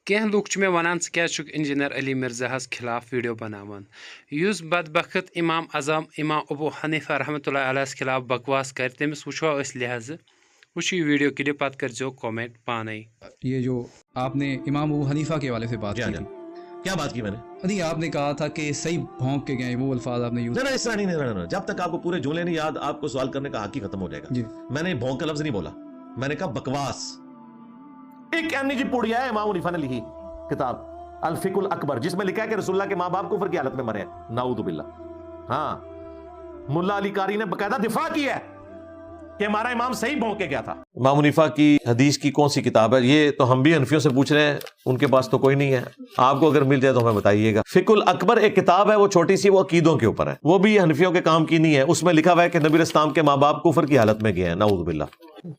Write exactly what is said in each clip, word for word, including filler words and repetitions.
کینٛہہ لوٗکھ چھِ مےٚ وَنان، "ژٕ کیٛازِ چھُکھ انجینئر علی مرزاہَس خلاف ویڈیو بناوان؟ یُس بدبخت امام اعظم امام ابو حنیفہ رحمتہ اللہ علیہَس خلاف بکواس کَرِ، تٔمِس وٕچھوا أسۍ لحاظہٕ؟" وٕچھِو یہِ ویڈیو کلپ، پتہٕ کٔرۍزیو comment پانے۔ یہ جو آپ نے امام ابو حنیفہ کے حوالے سے بات جی کی ہاں۔ تھی۔ کیا بات کی میں نے؟ نہیں، آپ نے کہا تھا کہ صحیح بھونک کے گئے، وہ الفاظ آپ نے یوز نہ، نہ، اس طرح نہیں، نہیں، نہ، نہ، نہ۔ جب تک آپ کو پورے جملے نہیں یاد، آپ کو سوال کرنے کا حق ہی ختم ہو جائے گا۔ جی۔ میں نے بھونک کا لفظ نہیں بولا، میں نے کہا بکواس۔ ایک ایم نے جی پوڑیا ہے امام حنیفہ نے لکھی کتاب الفقہ الاکبر، جس میں لکھا ہے کہ رسول اللہ کے ماں باپ کفر کی حالت میں مرے ہیں۔ نعوذ باللہ۔ ہاں، ملا علی قاری نے باقاعدہ دفاع کیا ہے کہ ہمارا امام صحیح بھونک کے گیا تھا۔ امام حنیفہ کی حدیث کی کون سی کتاب ہے؟ یہ تو ہم بھی حنفیوں سے پوچھ رہے ہیں، ان کے پاس تو کوئی نہیں ہے۔ آپ کو اگر مل جائے تو ہمیں بتائیے گا۔ فقہ الاکبر ایک کتاب ہے، وہ چھوٹی سی، وہ عقیدوں کے اوپر ہے، وہ بھی حنفیوں کے کام کی نہیں ہے۔ اس میں لکھا ہوا ہے کہ نبی اسلام کے ماں باپ کفر کی حالت میں گئے ہیں، نعوذ باللہ۔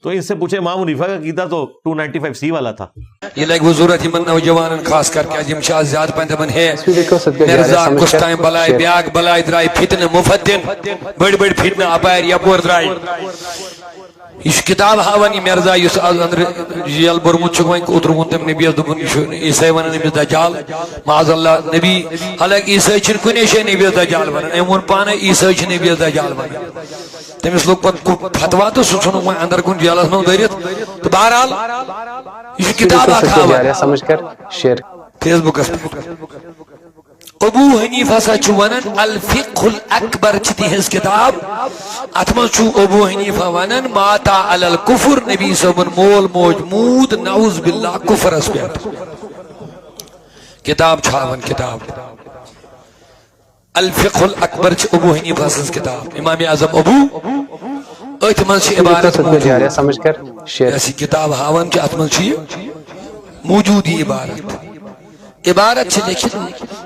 تو ان سے پوچھے، امام حنیفہ کا عقیدہ تو ٹو نائنٹی فائیو سی والا تھا۔ یہ لگہِ وۄنۍ ضروٗرت یِمن نوجوانن، خاص کر کیازِ یِم چھِ آز زیادٕ پہن دپان، ہے، سُہ ہیٚکو سُہ تہِ مرزا، جارِ سمجھ کُس کٔرِتھ۔ تام بلاے، شیر۔ بیاکھ بلاے درٛاے، فتنہٕ مُفتِن، بٔڑۍ بٔڑۍ فتنہٕ اپارِ یپور درٛاے۔ یہِ چھُ کِتاب ہاوان، یہِ مرزا یُس آز أنٛدرٕ جیل بوٚرمُت چھُکھ، وۄنۍ اوترٕ ووٚن تٔمۍ نبیَس، دوٚپُن، یہِ چھُ عیسائی ونان أمِس دجال، معاذ اللہ۔ نبی، حالانکہِ عیسٲے چھِنہٕ کُنے جایہِ نبیَس دجال ونان، أمۍ ووٚن پانے عیسٲے چھِ نبیَس دجال ونان۔ تٔمِس لوٚگ پتہٕ کُ-، فتوا تہٕ سُہ ژھُنُکھ وۄنۍ اندر کُن جیلس منٛز دٔرِتھ۔ تہٕ بہرحال، یہِ چھُ کِتاب اکھ ہاوان۔ جارِ سمجھ کر شیر۔ فیس بُکس پٮ۪ٹھ۔ ابو حنیفہ ہسا چھُ ونان، الفقہ الاکبر چھِ تِہنٛز کِتاب۔ اتھ منٛز چھُ ابو حنیفہ ونان، مات علی الکفر، نبی صٲبُن مول موج موٗد، نعوذ باللہ، کفرس پٮ۪ٹھ۔ کِتاب چھُ ہاوان، کِتاب۔ الفقہ الاکبر چھِ ابو حنیفہ سٕنٛز کِتاب، امام اعظم ابو۔ أتھۍ منٛز چھِ عبارت موجود۔ سمجھ کر شیر۔ یۄس یہِ کِتاب ہاوان چھِ، اتھ منٛز چھِ یہِ موجود، یہِ عبارت۔ عبارت چھِ لیکھِتھ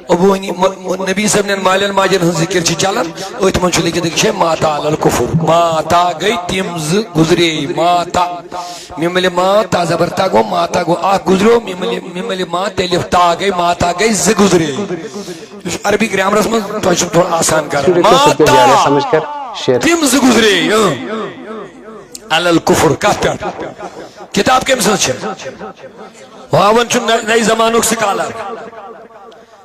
ابو حنی-، م-، م-، نبی صٲبنٮ۪ن مالٮ۪ن ماجٮ۪ن ہٕنٛز ذِکِر چھِ چلان، أتھۍ منٛز چھُ لیکھِتھ، یہِ چھِ مات علی الکفر۔ ماتا گٔے تِم زٕ گُزرے، ماتا۔ مِملِ ماتا زبر تا گوٚو، ماتا گوٚو اکھ گُزریو، مِملِ، مِملِ ما تیٚلہِ تا گٔے، ماتا گٔے زٕ گُزرے۔ یہِ چھُ عربی گرامرس منٛز، تۄہہِ چھُ تھوڑا آسان کران۔ ماتا۔ سمجھ کر شیر۔ تِم زٕ گُزرے، اۭں۔ علی الکفر، کتھ پٮ۪ٹھ؟ کتاب کٔمۍ سٕنٛز چھِ؟ ہاوان چھُ نہ-، نَیہِ زمانُک سکالر۔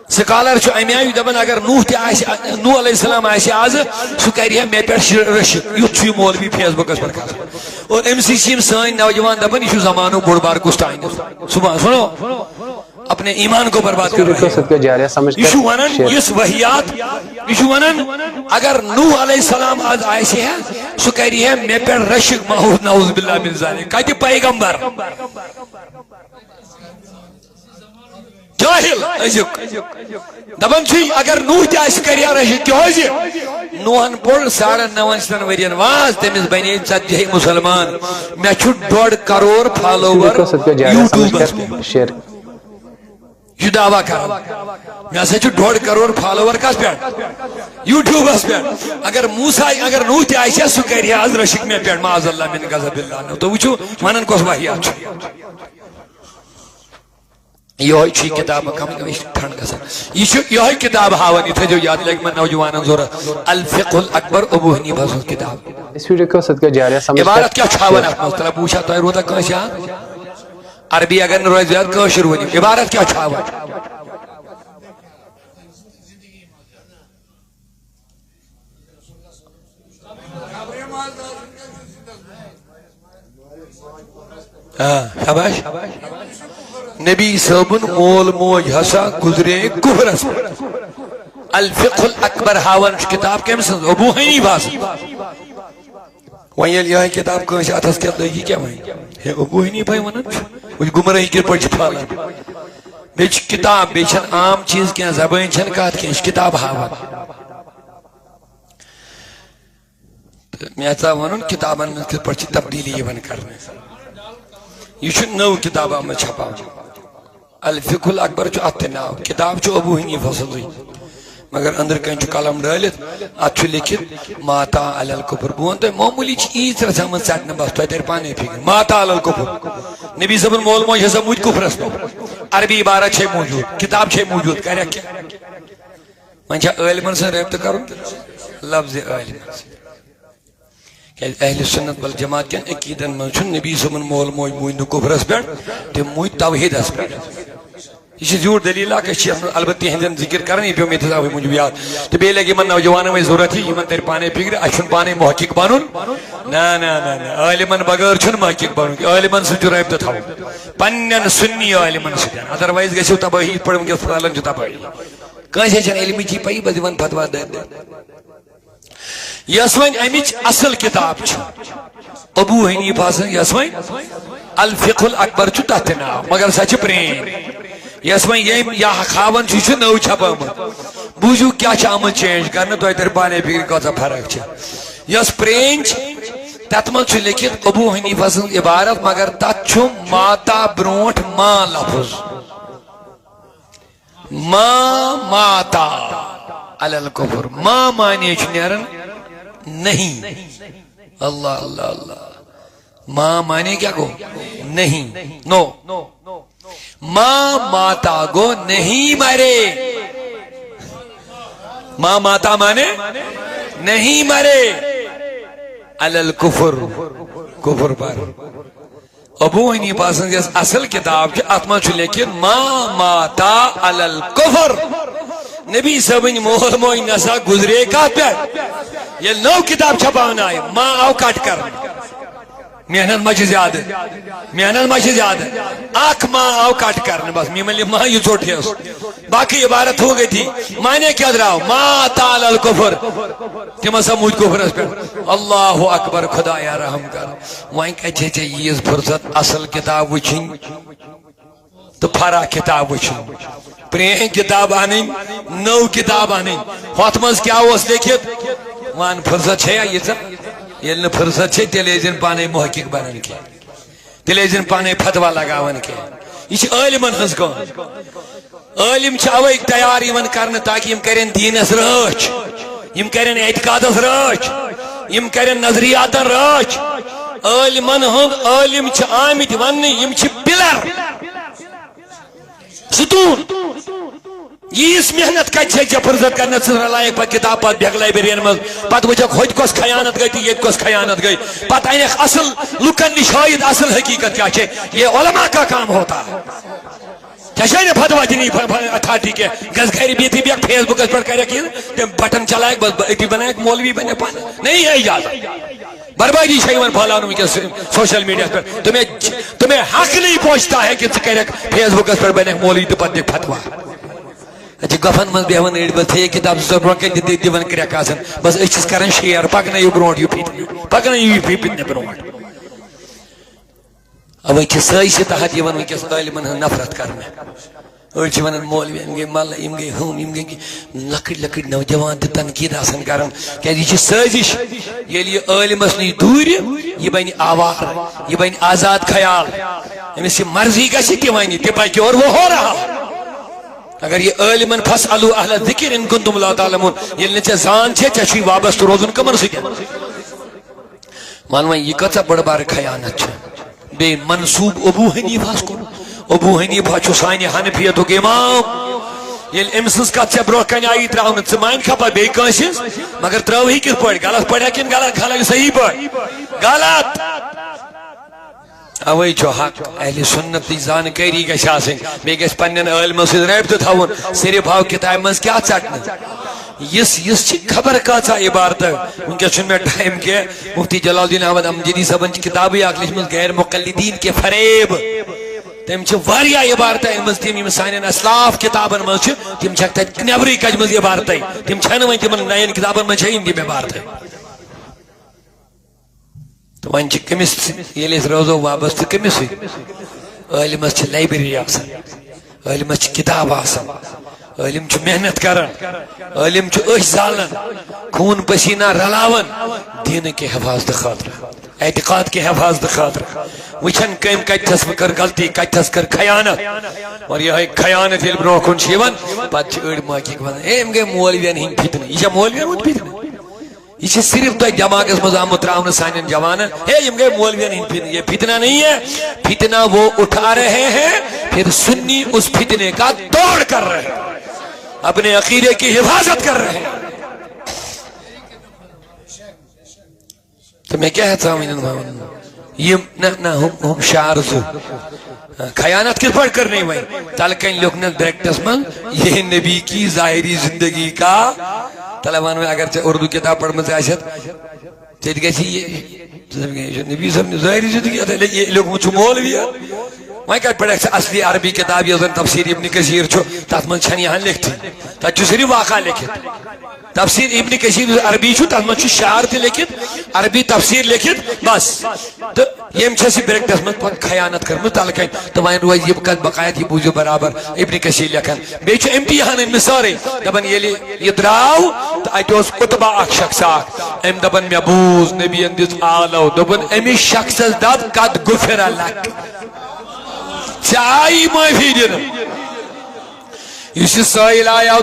سکالر چھُ اَمہِ آیہِ دَپان، اگر نوح تہِ آسہِ، نوح علیہ السلام آسہِ آز، سُہ کَرِ ہا مےٚ پٮ۪ٹھ شِ-، رٔشِک۔ یُتھ چھُ یہِ مولوی فیس بُکَس پٮ۪ٹھ کھسان۔ اور أمۍ سٕے چھِ یِم سٲنۍ نوجوان دَپان، یہِ چھُ زمانُک بوٚڑ بار کُستانیُک۔ صبح سُنو، اپنے ایمان کو برباد کر رہے ہیں۔ سمجھ یہِ چھُ کر وَنان، شیر۔ یُس واحیات، یہِ چھُ وَنان، اگر نوح علیہ السلام آز آسہِ ہا، سُہ کَرِ ہا مےٚ پٮ۪ٹھ رٔشِک، نعوذ باللہ من ذالک۔ کَتہِ پیغمبر؟ جاہل أزیُک۔ دپان چھُ، اگر نوح تہِ آسہِ، کرِ ہا رٔشِک۔ کیٛازِ؟ نوحن پوٚر ساڑن نون شتن ؤرین واز، تٔمِس بنے ژتجی مسلمان۔ مےٚ چھُ ڈۄڈ کرور فالوور یوٗٹیوبس پٮ۪ٹھ۔ شیر۔ یہِ دعویٰ کران، مےٚ ہسا چھُ ڈۄڈ کرور فالوور کتھ پٮ۪ٹھ؟ یوٗٹیوبس پٮ۪ٹھ۔ اگر موسیٰ، اگر نوح تہِ آسہِ ہا، سُہ کرِ ہا از رٔشِک مےٚ پٮ۪ٹھ، معاذ اللہ من غضب اللہ۔ تُہۍ وٕچھِو، ونان کۄس واحیات چھُ۔ یہوے چھُ یہِ کتاب کم کم، یہِ چھُ ٹھنڈ گژھان۔ یہِ چھُ یہوے کتاب ہاوان، یہِ تھٲیزیو یاد، لگہِ یِمن نوجوانن ضروٗرت۔ الفقہ الاکبر، ابو حنیفہ سٕنٛز کتاب۔ اس ویڈیو کو صدقہ جاریہ سمجھ کر عبارت کیٛاہ چھُ ہاوان اتھ منٛز؟ ترٛےٚ بوٗچھا تۄہہِ روٗدہ کٲنٛسہِ یاد؟ عربی اگر نہٕ روزِ یاد، کٲشُر ؤنِو۔ عبارت کیٛاہ چھُ ہاوان؟ آ، شاباش۔ نبی صٲبُن مول موج ہسا گُزرے کُفرس۔ الفقہ الاکبر ہاوان چھُ کتاب کٔمۍ سٕنٛز؟ ابو حنیفہ سٕنٛز۔ وۄنۍ ییٚلہِ یِہوٚے کتاب کٲنٛسہِ اتھس کٮ۪تھ لٔگۍ، یہِ کیٛاہ وَنہِ؟ ہے، ابو حنیفہ وَنان چھُ، وۄنۍ گُمرٲہی کِتھ پٲٹھۍ چھِ پھٔہلان؟ بیٚیہِ چھِ کتاب، بیٚیہِ چھَنہٕ عام چیٖز کینٛہہ، زبٲنۍ چھَنہٕ کتھ کینٛہہ، یہِ چھِ کتاب ہاوان۔ تہٕ مےٚ ژاو وَنُن، کِتابَن منٛز کِتھ پٲٹھۍ چھِ تبدیٖلی یِوان کرنہٕ۔ یہِ چھُ نٔو کِتاب آمٕژ چھپاونہٕ۔ الفقہ الاکبر چھُ اَتھ تہِ ناو۔ کِتاب چھُ ابو حنیفہ سٕنٛزٕے، مگر أنٛدرٕ کَنۍ چھُ قلم ڈٲلِتھ، اَتھ چھُ لیکھِتھ ماتا علی الکفر۔ بہٕ وَنہٕ تۄہہِ، معموٗلی چھِ عیٖژ رَژھا منٛز ژَٹنہٕ بَس، تۄہہِ تَرِ پانَے فِکرِ۔ ماتا علی الکفر۔ نبی صٲبُن مول موج ہسا موٗدۍ کُفرَس پٮ۪ٹھ۔ عربی عبارت چھے موٗجوٗد، کِتاب چھے موٗجوٗد، کَرٮ۪کھ کیٛاہ؟ وۄنۍ چھا عٲلمن سۭتۍ رٲبطہٕ کرُن؟ لفظ عٲلمن سۭتۍ۔ کیازِ اہل سنت والجماعت کٮ۪ن عقیدن منٛز چھُ نبی صٲبُن مول موج موٗدۍ نہٕ کُفرس پٮ۪ٹھ، تِم موٗدۍ توحیدس پٮ۪ٹھ۔ یہِ چھِ زیوٗٹھ دٔلیٖل اکھ، أسۍ چھِ یَتھ منٛز البتہٕ تِہِنٛدٮ۪ن ذِکِر کران، یہِ پیوٚو مےٚ تہِ تَوَے موٗجوٗب یاد۔ تہٕ بیٚیہِ لَگہِ یِمَن نوجوانَن وۄنۍ ضوٚرَتھ یہِ، یِمَن تَرِ پانَے فِکرِ، اَسہِ چھُنہٕ پانَے محقق بَنُن۔ نہ، نہ، نہ، نہ، عٲلمَن بغٲر چھُنہٕ محقق بَنُن کینٛہہ، عٲلمَن سۭتۍ چھُ رٲبطہٕ تھاوُن، پنٛنٮ۪ن سُنی عٲلمَن سۭتۍ۔ Otherwise گژھِو تبٲہی، یِتھ پٲٹھۍ وٕنکٮ۪س فلحن چھُ تبٲہی۔ کٲنٛسہِ چھَنہٕ علمٕچی پَیی، بَس دِوان فتوا دَرِ دَرِ۔ یۄس وۄنۍ امِچ اصل کتاب چھِ ابو حنیفہ سٕنٛز، یۄس وۄنۍ الفقہ الاکبر چھُ، تتھ تہِ ناو، مگر سۄ چھِ پرٛٲنۍ۔ یۄس وۄنۍ ییٚمۍ یا ہاوان چھُ، یہِ چھُ نٔو چھپٲمٕژ۔ بوٗزِو کیٛاہ چھِ آمٕژ change کرنہٕ، تۄہہِ ترِ پانے فِکرِ کۭژاہ فرق چھِ۔ یۄس پرٛٲنۍ چھِ، تتھ منٛز چھُ لیکھِتھ ابو حنیفہ سٕنٛز عبارت، مگر تتھ چھُ ماتا برونٛٹھ ما لفظ۔ ما ماتا علی الکفر۔ ما معنی چھُ نیران نہیں۔ اللہ، اللہ، اللہ۔ ما معنی کیا گوٚو؟ نہیں۔ No۔ ما ماتا گوٚو نہیں مرے۔ ما ماتا معنی نہیں مرے۔ علی الکفر، کفر پر۔ ابو حنیفہ سٕنٛز یۄس اصل کتاب چھِ، اتھ منٛز چھُ لیکھِتھ، ما ماتا علی الکفر۔ نبی صٲبٕنۍ مول موج نسا گُزرے کتھ پٮ۪ٹھ؟ ییٚلہِ نٔو کتاب چھپاونہٕ آیہِ، ما آو cut کرنہٕ۔ محنت ما چھِ زیادٕ؟ محنت ما چھِ زیادٕ؟ اکھ ما آو cut کرنہٕ، بس، میٖمل ما یہِ ژوٚٹ ہیوٚس۔ باقٕے عبارت تھوٚو گٔتی۔ معنی کیٛاہ درٛاو؟ ما ماتا علی الکفر۔ تِم ہسا موٗدۍ کفرس پٮ۪ٹھ۔ اللہ اکبر، خدایا رحم کر۔ وۄنۍ کتہِ چھے ژےٚ ییٖژ فرصت اصل کتاب وٕچھِنۍ تہٕ فرع کتاب وٕچھِنۍ؟ پرٛٲنۍ کتاب انٕنۍ، نٔو کتاب انٕنۍ۔ ہۄتھ منٛز کیٛاہ اوس لیکھِتھ؟ وۄنۍ فرصت چھے ییٖژاہ؟ ییٚلہِ نہٕ فرصت چھے، تیٚلہِ ٲسۍ زن پانے محقق بنان کینٛہہ، تیٚلہِ ٲسۍ زن پانے فتوا لگاوان کینٛہہ۔ یہِ چھِ عٲلمن ہٕنٛز کٲم۔ عٲلم چھِ اوے تیار یِوان کرنہٕ تاکہ یِم کرن دیٖنس رٲچھ، یِم کرن اعتقادس رٲچھ، یِم کرن نظریاتن رٲچھ۔ عٲلمن ہُنٛد عٲلم چھِ آمٕتۍ وننہٕ، یِم چھِ pillar، ستوٗن۔ ییٖژ محنت کتہِ چھے ژےٚ فرصت کرنس، ژٕ رلایکھ پتہٕ کتاب پتہٕ بیٚکھ library یَن منٛز، پتہٕ وٕچھکھ ہوٚتہِ کۄس خیانت گٔے تہٕ ییٚتہِ کۄس خیانت گٔے، پتہٕ انکھ اصل لُکن نِش ہٲیِتھ اصل حقیقت کیٛاہ چھے۔ یہ علماء کا کام ہوتا ہے۔ ژےٚ چھے نہٕ فتوا دِنی ف-، ف-، authority کینٛہہ۔ گژھ گرِ بِہتھٕے بیٚہہ، Facebook پٮ۪ٹھ کرکھ یہِ، تِم button چلایکھ، بس بہٕ أتی بنایکھ مولوی بنہِ پانہٕ۔ نہیں ہے اجازت۔ بربادی چھے یِوان پھٲلاونہٕ وٕنکیٚس social media پٮ۪ٹھ۔ تمہیں، تمہیں حق نہیں پہنچتا ہے کہ ژٕ کرکھ Facebook پٮ۪ٹھ بنکھ مولوی تہٕ پتہٕ دِکھ فتوا۔ اَتہِ چھِ گۄپھن منٛز بیٚہوان أڑۍ، بس تھٲیِو کِتاب زٕ ژور برونٛہہ کَنہِ تہٕ دِتھ دِوان کرٛٮ۪کھ آسان۔ بس أسۍ چھِس کران share، پکنٲیِو برونٛٹھ یہِ فتنہٕ، پکنٲیِو یہِ فتنہٕ برونٛٹھ۔ اوے چھِ سٲزشہِ تحت یِوان وٕنکیٚس عٲلمن ہٕنٛز نفرت کرنہٕ۔ أڑۍ چھِ ونان، مولوی، یِم گٔے ملہٕ، یِم گٔے ہُم، یِم گٔے کہِ-، لۄکٕٹۍ لۄکٕٹۍ نوجوان تہِ تنقید آسان کران، کیازِ یہِ چھِ سٲزش۔ ییٚلہِ یہِ عٲلمس نِش دوٗرِ، یہِ بنہِ آوار، یہِ بنہِ آزاد خیال۔ أمِس یہِ مرضی گژھِ تہِ ونہِ، تہِ پکہِ اور وہ ہو رہا۔ اگر یہِ عٲلمن فاسألوا اہل الذکر ان کنتم لا تعلمون، ییٚلہِ نہٕ ژےٚ زان چھے، ژےٚ چھُے وابستہٕ روزُن کمن سۭتۍ؟ وَن وۄنۍ، یہِ کۭژاہ بٔڑ بارٕ خیانت چھِ۔ بیٚیہِ منسوٗب ابو حنیفہس کُن۔ ابو حنیفہ چھُ سانہِ حنفیتُک امام۔ ییٚلہِ أمۍ سٕنٛز کتھ ژےٚ برونٛہہ کنہِ آیی ترٛاونہٕ، ژٕ مانکھا پتہٕ بیٚیہِ کٲنٛسہِ ہٕنٛز؟ مگر ترٛٲوہی کِتھ پٲٹھۍ؟ غلط پٲٹھۍ ہا کِنہٕ غلط؟ غلط، صحیح پٲٹھۍ؟ غلط۔ اوے چھُ حق، اہلِ سُنتٕچ زانکٲری گژھِ آسٕنۍ، بیٚیہِ گژھِ پننٮ۪ن عٲلمن سۭتۍ رٲبطہٕ تھاوُن۔ صرف آو کتابہِ منٛز کیٛاہ ژٹنہٕ؟ یِژھ، یِژھ چھِ خبر کۭژاہ عبارتہٕ۔ وٕنکیٚس چھُنہٕ مےٚ time کینٛہہ۔ مفتی جلال الدین احمد امجدی صٲبن چھِ کتابٕے اکھ لیٖچھمٕژ غیر مقلدین کے فریب۔ تٔمۍ چھِ واریاہ عبارتہٕ أنمٕژ تِم، یِم سانٮ۪ن اسلاف کتابن منٛز چھِ، تِم چھکھ تتہِ نٮ۪برٕے کجمژٕ عبارتٕے۔ تِم چھنہٕ وۄنۍ تِمن نین کتابن منٛز چھےٚ یِم تِم عبارتٕے۔ تہٕ وۄنۍ چھِ کٔمِس، ییٚلہِ أسۍ روزو وابستہٕ کٔمِس سۭتۍ؟ عٲلمس چھِ library آسان، عٲلمس چھِ کِتاب آسان، عٲلم چھُ محنت کران، عٲلم چھُ أچھ زالان، خوٗن پسیٖنہ رلاوان، دیٖنہٕ کہِ حفاظتہٕ خٲطرٕ، اعتقاد کہِ حفاظتہٕ خٲطرٕ۔ وٕچھان کٔمۍ کتہِ تھس کٔر غلطی، کتہِ تھس کٔر خیانت، اور یِہوٚے خیانت ییٚلہِ برونٛہہ کُن چھِ یِوان، پتہٕ چھِ أڑۍ محقق ونان، ہے، یِم گٔے مولوین ہٕنٛدۍ فتنہٕ۔ یہِ چھا مولوین ہُنٛد فتنہٕ؟ یہِ چھِ صرف تۄہہِ دٮ۪ماغس منٛز آمُت ترٛاونہٕ سانٮ۪ن جوانن، ہے، یِم گٔے مولوین ہٕنٛدۍ فتنہٕ۔ یہ فتنہ نہیں ہے، فتنہ وہ اٹھا رہے ہیں، پھر سنی اس فتنے کا توڑ کر رہے ہیں، اپنے عقیدے کی حفاظت کر رہے ہیں۔ تہٕ مےٚ کیٛاہ ہٮ۪ژاو وۄنۍ وَنُن؟ یِم نہ نہ ہُم ہُم شعر زٕ۔ خیانت کِتھ پٲٹھۍ کٔر نہٕ وۄنۍ؟ تلہٕ کنۍ لیوٚکھنس بریکٹس منٛز، یہ نبی کی ظاہری زندگی کا۔ تلہٕ وَن وۄنۍ، اگر ژےٚ اردو کِتاب پٔرمٕژ آسٮ۪تھ، ژےٚ تہِ گژھی یہِ، یہِ چھُ نبی صٲب نہِ ظٲہری زندگی، اَتھ ہے لیٚکھ-، یہِ لیوٚکھمُت چھُ مولوی۔ وۄنۍ کَتہِ پَرَکھ ژٕ اصلی عربی کِتاب، یۄس زَن تفسیر ابن کثیر چھُ، تَتھ منٛز چھَنہٕ یہِ ہن لیکھتھٕے۔ تَتہِ چھُ صرف واقعہ لیکھِتھ۔ تفسیر ابن کثیر یُس عربی چھُ، تَتھ منٛز چھُ شعر تہِ لیکھِتھ، عربی تفسیر لیکھِتھ، بس۔ تہٕ ییٚمۍ چھَس یہِ بریکٹَس منٛز پَتہٕ خیانت کٔرمٕژ تَلہٕ کَنۍ۔ تہٕ وۄنۍ روزِ یہِ کَتھ بقایت، یہِ بوٗزِو برابر، ابن کثیر لیکھان۔ بیٚیہِ چھُ امتحان أمِس سٲرٕے۔ دَپان ییٚلہِ یہِ درٛاو تہٕ اَتہِ اوس عتبہ اکھ شخص اکھ۔ أمۍ دَپان، مےٚ بوٗز نبیَن دِژ آلو، دوٚپُن، أمِس شخصَس دَپ، قد غفر لک۔ ژےٚ آیی معٲفی دِنہٕ۔ یُس یہِ سٲیِل آیاو